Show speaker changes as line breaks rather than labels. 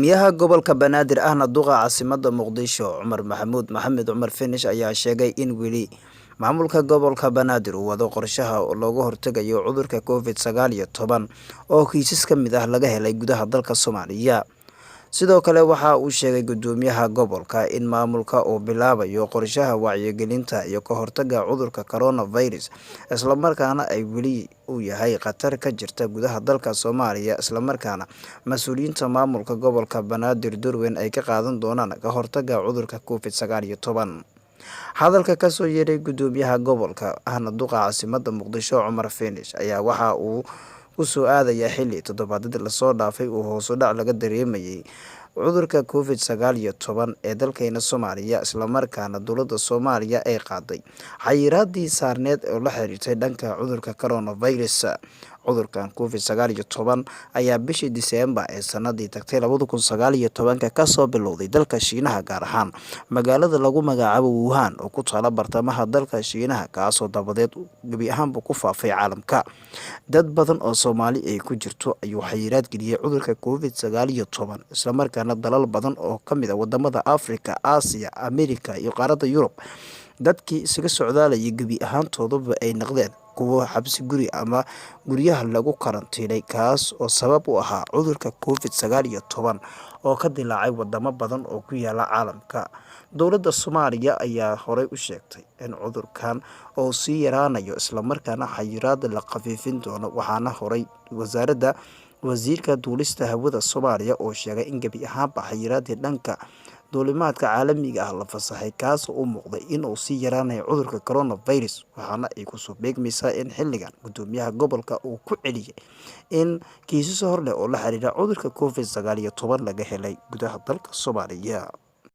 Gudoomiyaha gobolka Banaadir ahna duqa caasimadda Muqdisho Cumar Maxamuud Maxamed Cumar Finish ayaa sheegay in weli maamulka gobolka Banaadir uu wado qorshaha looga hortegayo cudurka Covid-19 oo kiisas ka mid ah laga helay gudaha dalka Soomaaliya. Sidoo kale waxa uu sheegay gudoomiyaha gobolka in maamulka uu bilaabayo qorshaha wacyigelinta iyo ka hortagga cudurka coronavirus, islamarkaana ay weli uu yahay khatar ka jirta gudaha dalka Soomaaliya, islamarkaana mas-uuliyiinta maamulka gobolka Banaadir door weyn ay ka qaadan doonaan ka hortagga cudurka Covid-19. Hadalka kasoo yeeray gudoomiyaha gobolka ahna duqa caasimadda Muqdisho Cumar Finish ayaa waxa uu kusoo aadaya xilli toddobaadadii lasoo dhaafay uu hoos u dhac laga dareemayay cudurka Covid-19 ee dalkeena Soomaaliya, islamarkaana dowladda Soomaaliya ay qaaday xayiraadii saarneed oo la xiriirtay dhanka cudurka coronavirus. Cudurkan Covid-19 ayaa bishii Diseembar ee sanadii tagtay 2019 kasoo bilowday dalka Shiinaha, gaar ahaan magaalada lagu magacaabo Wuhan oo ku taala bartamaha dalka Shiinaha, kaasoo dabadeed gebi ahaanba ku faafay caalamka. Dad badan oo Soomaali ay ku jirto ayuu xayiraad geliyey cudurka Covid-19, islamarkaana dalal badan oo kamid ah wadamada Africa, Aasiya, America iyo qaaradda Yurub dadkii isaga socdaalayay gebi ahaantooduba ay noqdeen kuwo xabsi guri ama guryaha lagu karantiilay, kaas oo sabab u ahaa cudurka Covid-19 oo ka dilaacay wadamo badan oo ku yaala caalamka. Dowladda Soomaaliya ayaa horey u sheegtay in cudurkan oo sii yaraanayo, islamarkaana xayiraada la khafiifin doono, waxaana horey wasaaradda wasiirka duulista hawada Soomaaliya oo sheegay in gebi ahaanba xayiraadii dhanka duulimaadka caalamiga ah la fasaxay, kaasoo u muuqday inuu sii yaraanayo cudurka coronavirus. Waxaana ay kusoo beegmaysaa in xilligan gudoomiyaha gobolka uu ku celiyay in kiisas hor leh oo la xiriira cudurka Covid-19 laga helay gudaha dalka Soomaaliya.